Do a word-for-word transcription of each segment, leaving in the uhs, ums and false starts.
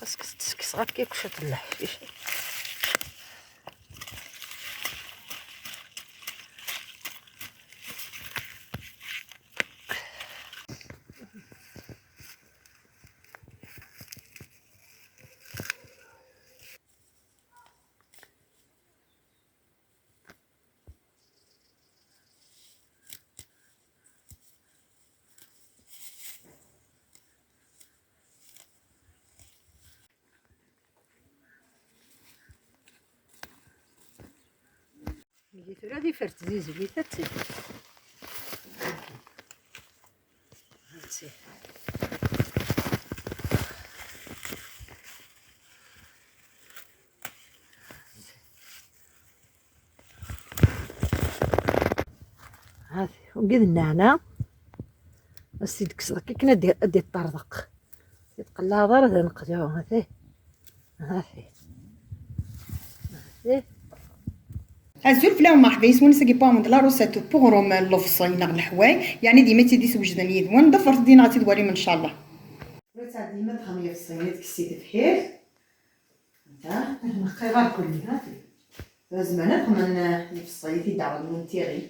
خاصك تسكس غير كيك شوية الحشيش. Ihi tura di fert zizwit ad tt-, ad tt-, هذه وقد النعناع. بس يدكس هكا كنا دي، دي الطردق. يتقلع ضرر ذا نقدعو. هذه. هذه. هذه. Azul fell-awen, merḥba yes-wen, sagi Pawand la recette n uɣrum n lebṣel neɣ leḥway, yeɛni dima i tt-id-iswejden yid-wen, ḍefret din ad tt-id-twalim ncallah. Tura ttɛeddim ad txedmem yefṣel, ad tekkes si tebḥirt. Da. Neqqi ɣer kulli, ha-t-i. Tura zemren ad xedmen, eh, yefṣel, i t-id-ɛawden n tiɣi.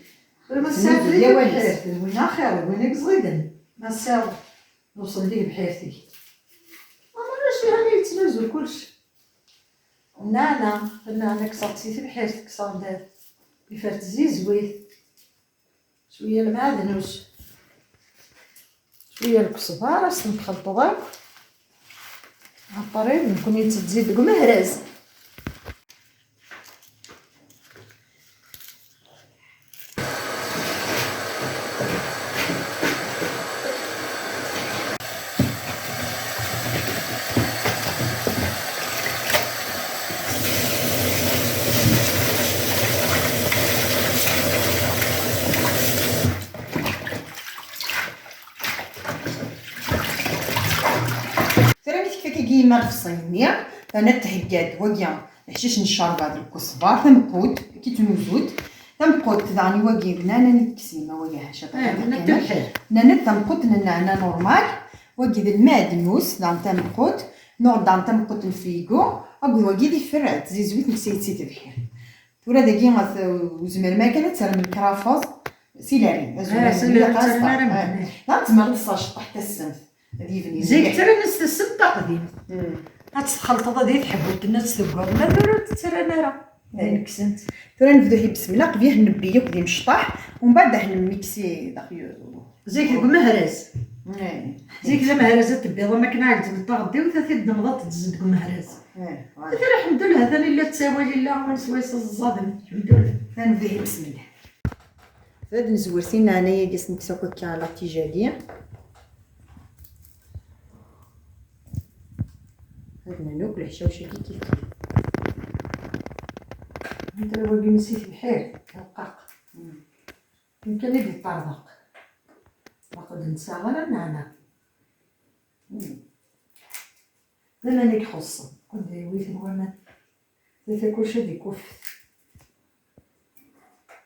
Tura ma tessawḍeḍ di tebḥirt, d win axir, d win i yeẓriden. Ma tessawḍeḍ, newṣel di tebḥirt-ik. Ama ulac, yeɛni yettnuzul kullec. Nneɛna, nneɛna kkseɣ-tt si tebḥirt, kkseɣ-d ifert zizwit. Cwiya lmeɛdnus, cwiya lkesbar, ad ten-txelṭeḍ akk. Ɛeṭṭer-im, nekkni nettezzi deg umehraz. Tura mi tekfa tagi yemma lefṣayel-nni, terna thegga-d wagi leḥcic n ccerba d lkesbar, tameqqut, ad k-ttnuzut. Tameqqut daɣen i wagi d nana i tekkes yemma, wagi ḥaca. Eh, ṭaṭa nana kamel. Tebḥirt. Nana tameqqut n nneɛna normal, wagi d lmeɛdnus, daɣen tameqqut, nuɣ daɣen tameqqut n lfigo, akked wagi d ifer, tizizwit n ksayet si tebḥirt. Tura dagi, ɣef, ur zmiren ara kan ad terrem lkrafeẓ si larin. Ah, si larin, ur ttaren ara medden. La tzemreḍ ad tesɛuḍ ceṭṭaḥ tassemt. Ad yebni. Zik mliḥ. Ttarran-as tassemt taqdimt. Mm. Ad tt-txelṭeḍ ad iyi-tḥewwel, tenna-tt teggar. Ma tura ur tt-ttarran ara. Mm. Ayen kksent. Tura nebdu hi besmella, qbih nnebbi yakk d imecṭaḥ, umbeɛd ad nemmiksi daxel. Zik deg umehraz. Mm. Zik d amehraz ad tebbiḍ, am akken ɛeggzent taɣeddiwt, ad t-id-temmdeḍ ad t-tezziḍ deg umehraz. Mm. Atan, lḥemdullah, atan illa ttawal, illa win swayes aẓeẓẓaden. Lḥemdullah. Ad nebdu hi besmella. Ad nezwer tinneɛna-agi, ad s-nekkes akk akka la tijadi. Ad nernu akk leḥcawca-agi kif kif. Anta wagi messi tebḥirt, rqaq. Mm. Yemkan ad yeṭṭerḍeq. Laqed ur nesɛi ara nneɛna. Mm. D aman i ixuṣṣen, ad d-yawi waman. Tata kullec ad ikuffet.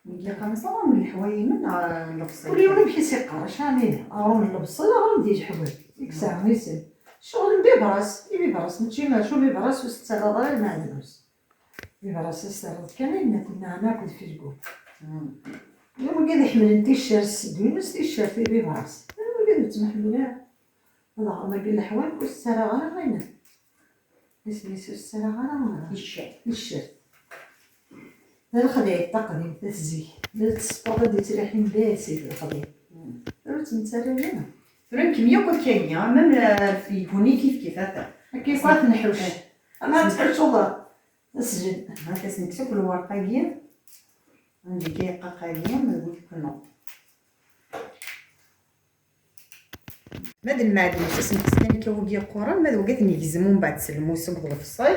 Nekk yeqqaren-as aɣrum n leḥwayemen, ah, lebṣel. Kul yiwen amek i s-iqqar, acu ɛni? Aɣrum n lebṣel, aɣrum di leḥwal. I yesɛa isem. Ccɣel n bibras, i bibras, mačči acu bibras ur s-tettarraḍ ara lmeɛdnus. Bibras ad s-terreḍ kan ayen tenneɛna akked filgu. Mm. Wigi ad iḥemmlen ticcert, ssedwin-as ticcert i bibras. Wigi ad ur ttneḥmil ara. Ad aɣrem agi leḥwal, ur ssaraɣ ara ayen. Isem-is ur ssaraɣ ara. Ticcert. Ticcert. D lexdayt taqdimt, at zik. La tesṭuḍ ad d-ittriḥin d asid lexdayt. Ur tt-nettarra ara. Tura nekkem yakk akka-yi, même la, la figuni kif kif, ata. Akka i kent-nḥuc. Ama ad tḥuccuḍ. Sǧen. Ha-t-as nekkes akk lwerq-agi. Nǧi-k iqaq-agi, ma d wid knu. Ma d lmeɛdnus, as nekkes kan akka wigi yeqquren, ma d wigi ad t-negzem umbeɛd s lmus akked lefṣel.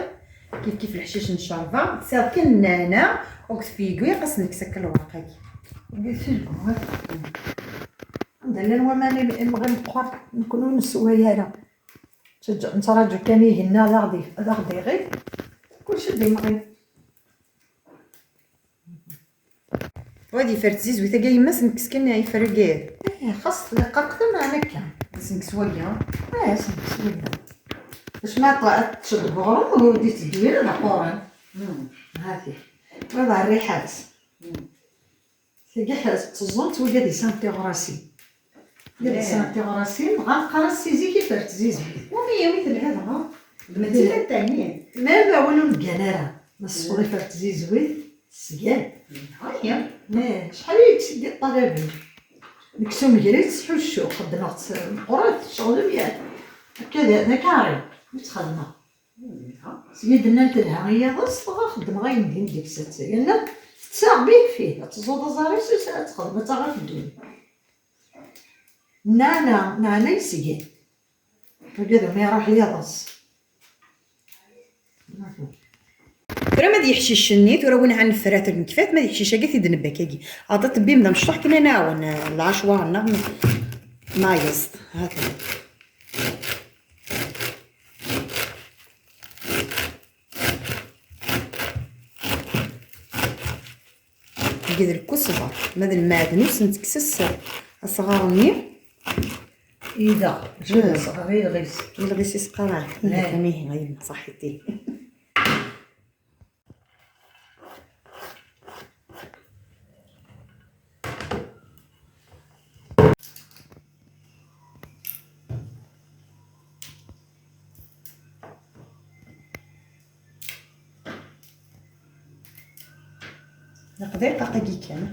Kif kif leḥcic n ccerba, tesɛiḍ kan nneɛna akked figu, as nekkes akka lwerq-agi. Wigi d tileggumat. Anda llan waman im-, imɣi meqqer, nekkni ur nessewway ara. Nettṛaǧu kan igenni ad aɣ-d-, ad aɣ-d-iɣit. Kulci d imɣi. Wa ad ifer tzizwit-agi a yemma, as nekkes kan ifer-agi. Eh, xas tlaqaq tameɛna akka. As nekkes wagi. Eh, as nekkes wagi. Acma ad teččeḍ deg uɣrum, ur d-itteddu ara d aquran. Hmm. Ha-t-i. Wa d rriḥa-s. Hmm. Tagi ḥ-, tteẓẓunt wigi ad yesɛan tiɣrasin. Wigi ad yesɛan tiɣrasin, dɣa neqqar-as si zik ifer tzizwit. Umi yawi telha dɣa. D ma d tilla n tɛeyyin. Ma d awal ur neggan ara. Ma sfeḍ ifer tzizwit, sgan. Aya. Eh, acḥal i yetteg ṭṭalaben. Nekk s umger i tettḥuccu, xeddmeɣ-tt meqqret, tceɣlem ya. Akka d, d akari, i tt-xedmeɣ. Seg i d-nnan telha i yiḍes, dɣa xeddmeɣ ayen din deg-s. Ad tt-, yenna, tettaɣ bih fih, ad teẓẓuḍ aẓar-is, ad texdem, ad taɣ ɣef ddunit. Nneɛna, nneɛna yesgen. Wagi d mi iruḥ yiḍes. Tura ma d yeḥcic-nni, tura win ɛan frat nekfat, ma d yeḥcic-agi t-id-nebba kagi. Aṭa tebbim d amecṭuḥ kan ad nɛawen, eh, lɛecwar-nneɣ n-, n ayeẓ. Ha-t-a. Deg d lkusba, ma d lmeɛdnus nettekkes asɣar-nni. Idaɣ, mačči d asɣar, ilɣis. Ilɣis isqaraɛ. Eh. Amihi, ay ṣaḥiti. Dqiqa-agi kan.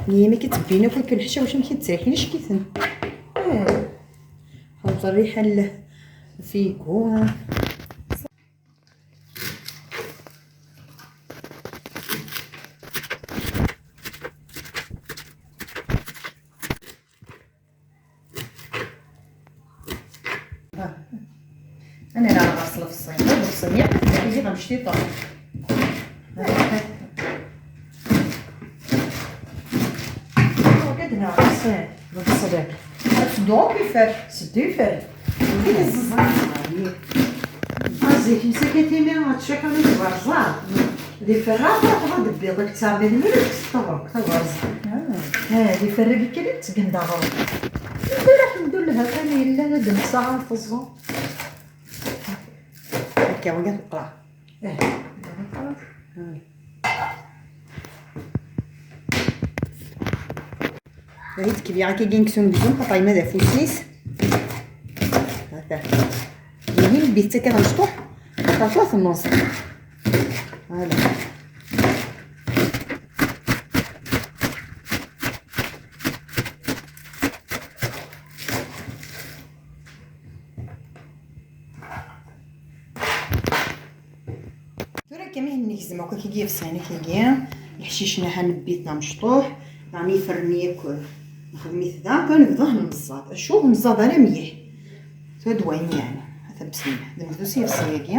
Nni mi k-id-ttbin akk akken ḥcaw, amek i d-ttrixin icekiten. Eh. Ḥaḍer riḥa n lfigu. Ana ara ɣer ṣlef ṣṣin, ur ṣṣin yakk, tagi ɣer mectiṭa. Wagad neɣ ṣṣin, d ṣṣlef. Seddu akk ifer. Seddu ifer. Zik, msaka timi ad tcakam i tberẓa. Di ferra, tṛuḥeḍ ad d-tebbiḍ, ad tettɛebbiḍ mliḥ s ṭṭabaq, taberẓa. Ah. Eh, di ferra-agi kan i ttgen d aɣrum. Lḥemdullah, lḥemdullah, atan yellan ad d-nseɣ ar teẓẓu. Akka, wagi teqra. Eh, wagi teqra. Hmm. Ad tekbi akka gin ksum gzum, xaṭer yemma d afus-is. Hata. Ihi, nebbi-tt akka d amecṭuḥ, xaṭer tura tennuẓ. Voilà. Tura akka mi negzem akk akagi yefṣan akagi, leḥcic-nni ha nebbi-t d amecṭuḥ, daɣen iferni akk nexdem-it da, tura nebda nemẓaḍ. Acu ur nemẓaḍ ara mliḥ. Tura d wayen yeɛni. Ata bismillah. D amegdus i yefṣan-agi.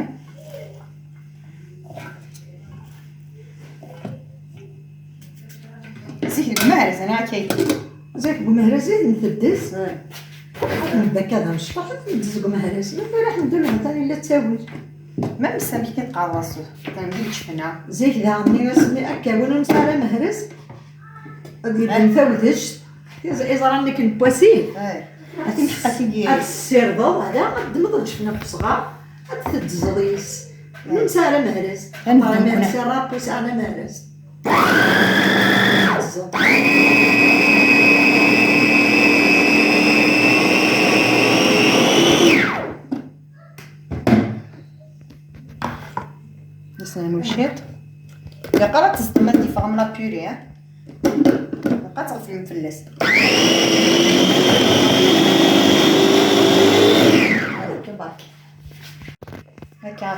Zik deg umehraz, ana akka. Zik deg umehraz i tent-teddes? Hmm. Ad nebda akka d amecṭuḥ, ad nebda deg umehraz. Ma tura ad neddu lehdan illa ttawil. Ma msami kan tqerḍasu, tendil ccfna. Zik daɣen-nni asmi akka win ur nesɛi ara amehraz, ad yeddem tawdect, iẓ-, iẓra-nni akken n wasif. Ay. Ad timḥeq ad tigi. Ad tessirdeḍ, ala, ad ddmeḍ lǧefna n usɣar, ad t-tedzeḍ yes. Ur nesɛi ara amehraz. Ad nebdu nekkni. Ur nesɛi ara amehraz. Nesnanu ciṭ. Ilaq ara teẓḍem ad d-iffeɣ am la purée, ha? Ilaq ad tɣeflem fell-as. Akka barka. Akka.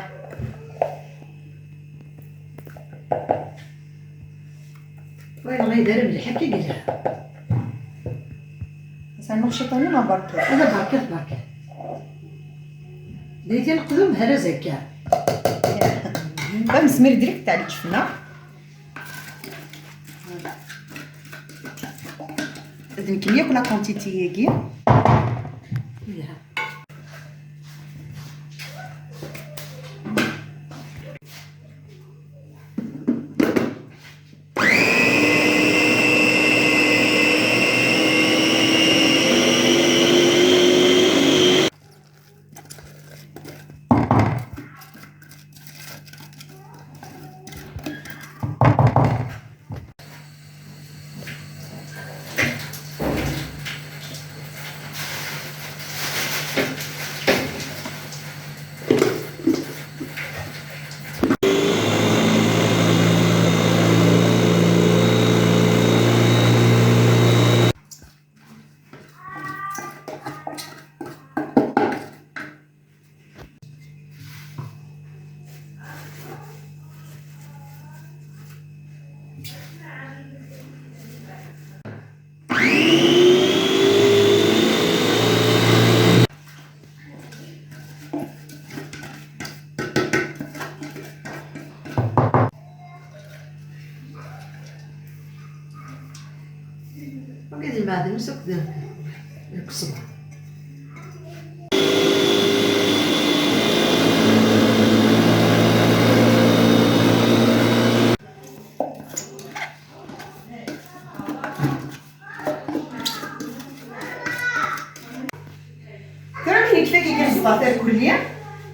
Wayeḍ ma yedder mliḥ akka i yelha. Atan ciṭunin neɣ berkat? Ala berkat, berkat. D ayt-a leqdum hraz akka. Ba mezmir direct tali ccfna. D nekni yakk la quantité-agi. Wagi d lmeɛdnus akked lkesber. Tura mi nekfa kiki ẓḍa tarkulli,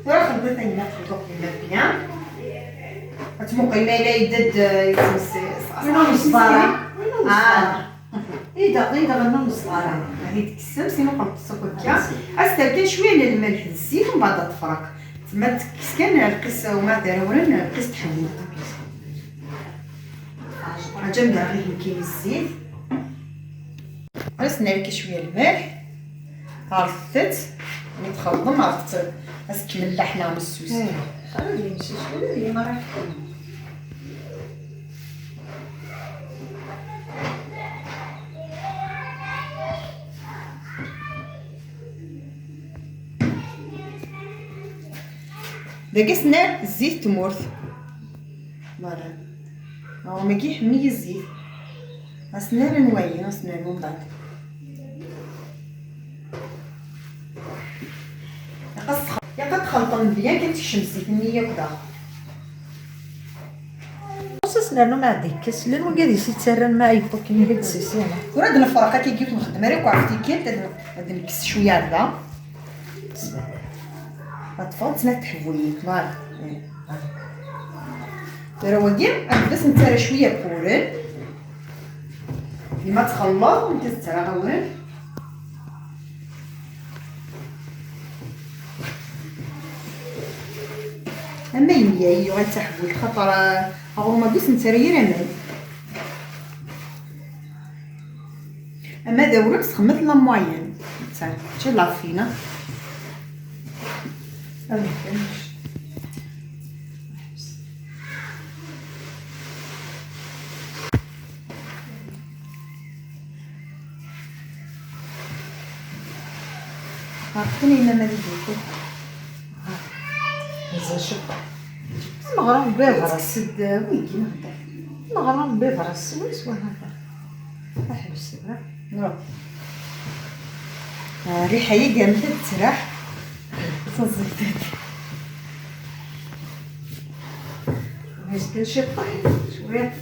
tura xelḍit ayen ma txelḍeḍ di mabya. Ad tmuqel ma yella yedda-d, eh, yesmes-, Win ur neṣbar ara. Win ur neṣbar ara. Ah. Ay daɣ, ay daɣ, win ur neṣbar ara. Ad t-id-tkessem, sinon xelḍet-t akk akka. Ad s-terr kan cwiya n lmelḥ d zzit, mbeɛd ad tefreq. Ma tekkes kan, lqis, uma d arawren, lqis tḥewwel. Aǧa mbeɛd ad ihenki zzit. Ad as-nerki cwiya lmelḥ, ɣer teftet, mi txelḍem, ɣer teftet, ad s-tkemmel llaḥna messus. Eh, xali d yemsiswel, d yemraḥen. Dagi s-nerr zzit tmurt. Voilà. Aɣrum-agi iḥemmel zzit. Ad s-nerr anwayi, ad s-nerr umbeɛd. Ilaq ad tx-, ilaq ad txelṭem bien kan tekcem zzit-nni yakk daɣ. Ɣas ad s-nernu ma ad ikkes, llan wigad i s-ittarran ma yewweḍ akken i d-ssisina. Tura ad nefreq akka yiwet nxeddem ara akk ɣef tikkelt, ad n-, ad nekkes cwiya ar da. Ad teffeɣ d snat tḥebbuyin, voilà. Tura wagi, ad nbes nettarra cwiya n wuren. Dima txelleḍ, nekk ad ttarraɣ awren. Ama yemya-yi yuɣal d taḥbult, xaṭer, ah, aɣrum-agi ur s-nettarra yir aman. Ama d awren, sxedmet la moyenne. Netta, mačči la fine, ah. Ad nefhem. Ɛerften yemma ma d idukkul. Ha. Mazal cwiṭ. Neɣra n bibras. Tekkes-d wigi neɣda. Neɣra n bibras. Wis wa hata. Aḥbes da. Nruḥ. الريحة يقام تتسرح. صزيتك. ماشي كل شيء طايح. شوية.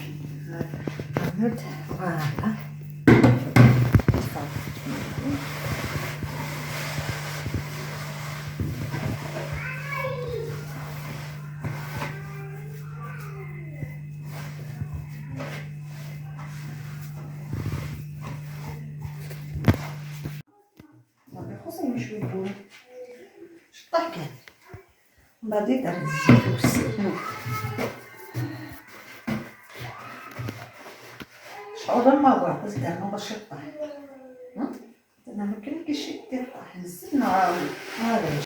هذا. فوالا. صافي، خصني شوية بول. شطح كان. من بعد يدير الزيت والسمن. شعور ما هو، قلت أنا باش يطيح. ها؟ أنا ما كان كي شي يطيح، نزلنا عاود. هذا.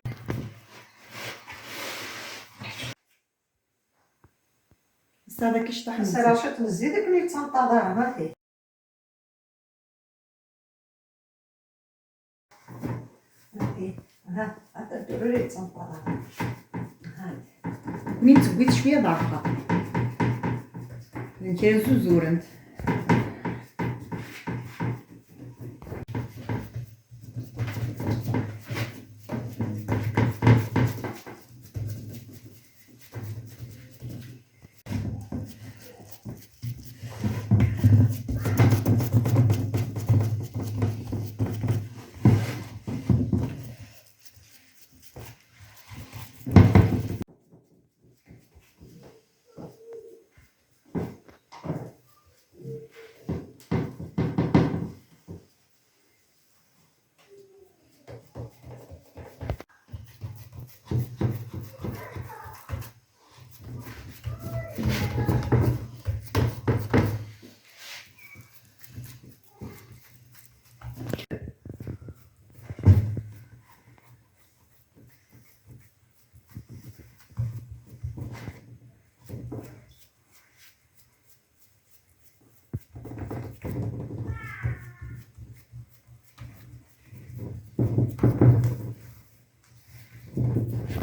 بس هذا كي شطح بس نزيد. راه شفت نزيدك ملي تنطلع، ما فيه. ها، ها، تدور لي تنطلع. ها. مين تسويت شوية ضعفة. كاين زوز زورنت.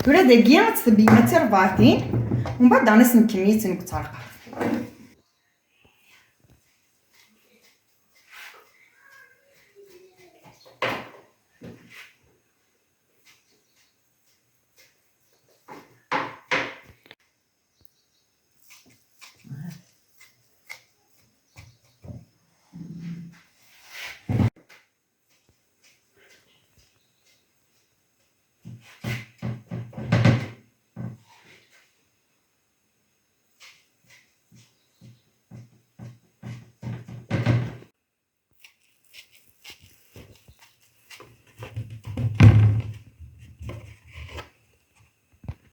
Tura dagi ad tebbi ma d tirbaɛtin, u mbeɛd daɣen ad s-nkemmel-iten deg ṭṭerqa.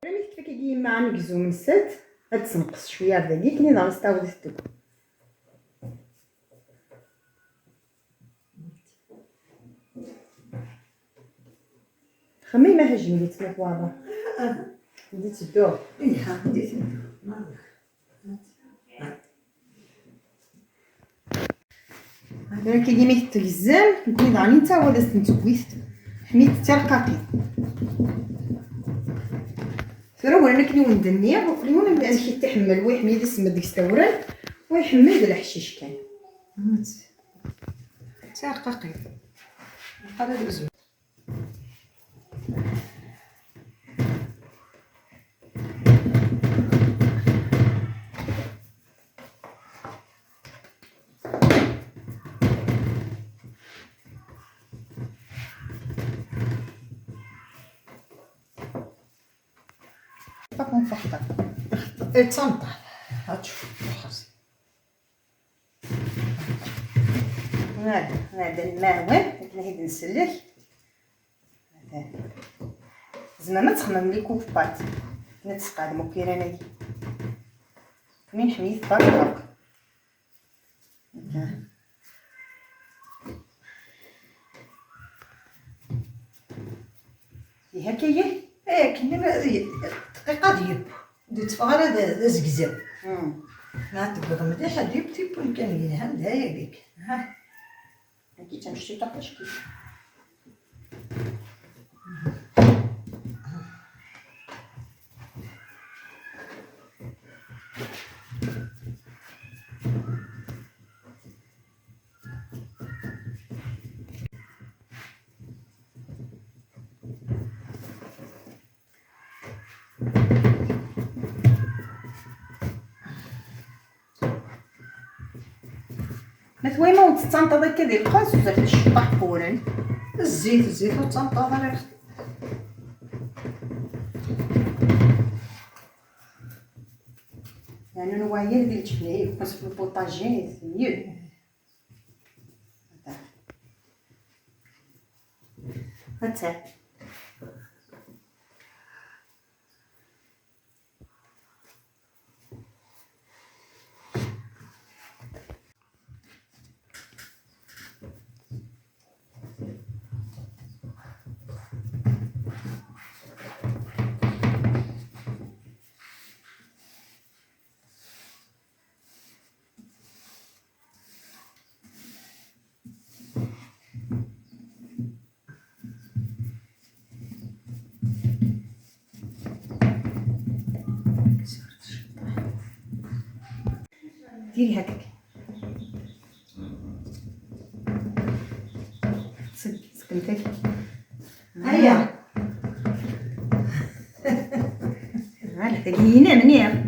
Imi tekfa-k yemma amegzum n sset, ad d-tenqes cwiya ar dagi, akken i daɣen s tɛawed teddukkel. Xemmem ma hajjem di tmiqwaḍa. Di tedduɣ. Iha, di tedduɣ. Tura kagi mi t-tgezem, nekni daɣen nettawad ad ten-tewwit ḥmid d tirqaqin. Tura wala akken i wen-d-nniɣ, yiwen ad k-iḥemmel, wa iḥemmel ad isemmed deg-s tawren, wa iḥemmel d leḥcic kan. D tirqaqin. Aqal ad uzun. Pas confortable. تصنطح. هاتشوف الحرس. هذا، هذا الماون، هذا اللي نسلك. هذا. زعما ما تخمم لي كوب بات. نتسقى المكيرانة. كمين حميث برك. هكا. هكا هي. ايه، كنا ما-، دقيقة ديب. دو تفغر هذا، هذا زقزاو. مم. ما تبغى مليح، ديب، ديب، وين كان يلهم، هذا هي بيك. ها. هاكي تمشي تحت شكل. Ma twayem ur tettanṭaḍ akka di lqas, uzal tecṭaḥ qquren. Zzit, zzit, ur tettanṭaḍ ara. Yeɛni ur wɛi ara di lǧefna, yekkes fi lbuṭaji, yettniyel. Ata. ديري هكاك. سك-، سكنتك. هيا. ها، هذه هنا منير.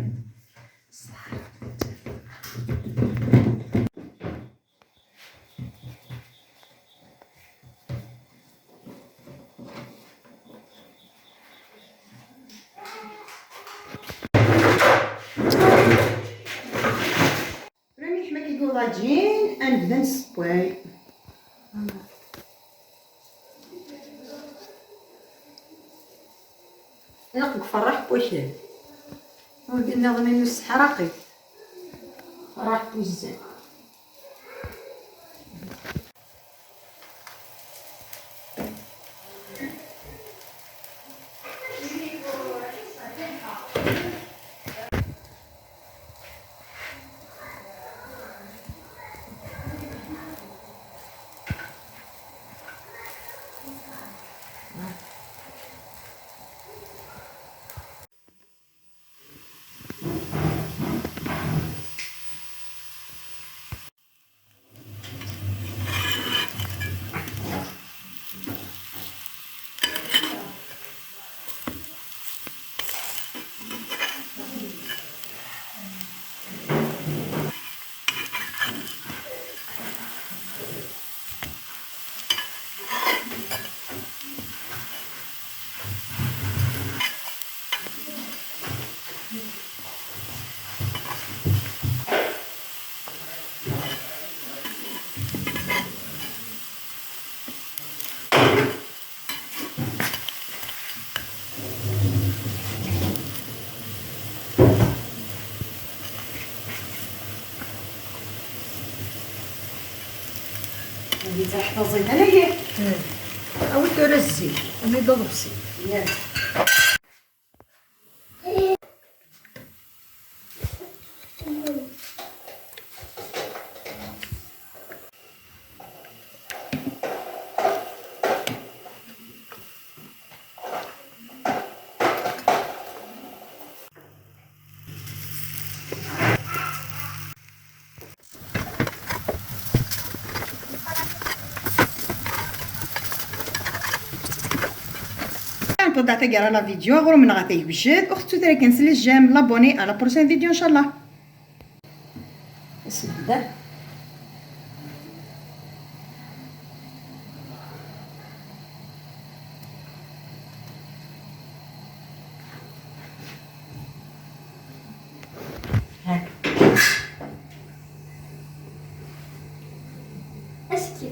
Première حما كيقول لاجين، نبدا نسباي. نقق فرح بوشي. ودي نظني نص حرقي. فرح بوزة. هذه تحت زيت، أنا هي. أول ترى الزيت، أنا يضرب الزيت. ياك. Nṭeḍ taggara la vidéo, ɣur-m neɣ tagwjed, ur tettut ara kan s les j'aime, l'abonné, à la prochaine vidéo, إن شاء الله. Asebdad. هاك. اسكي.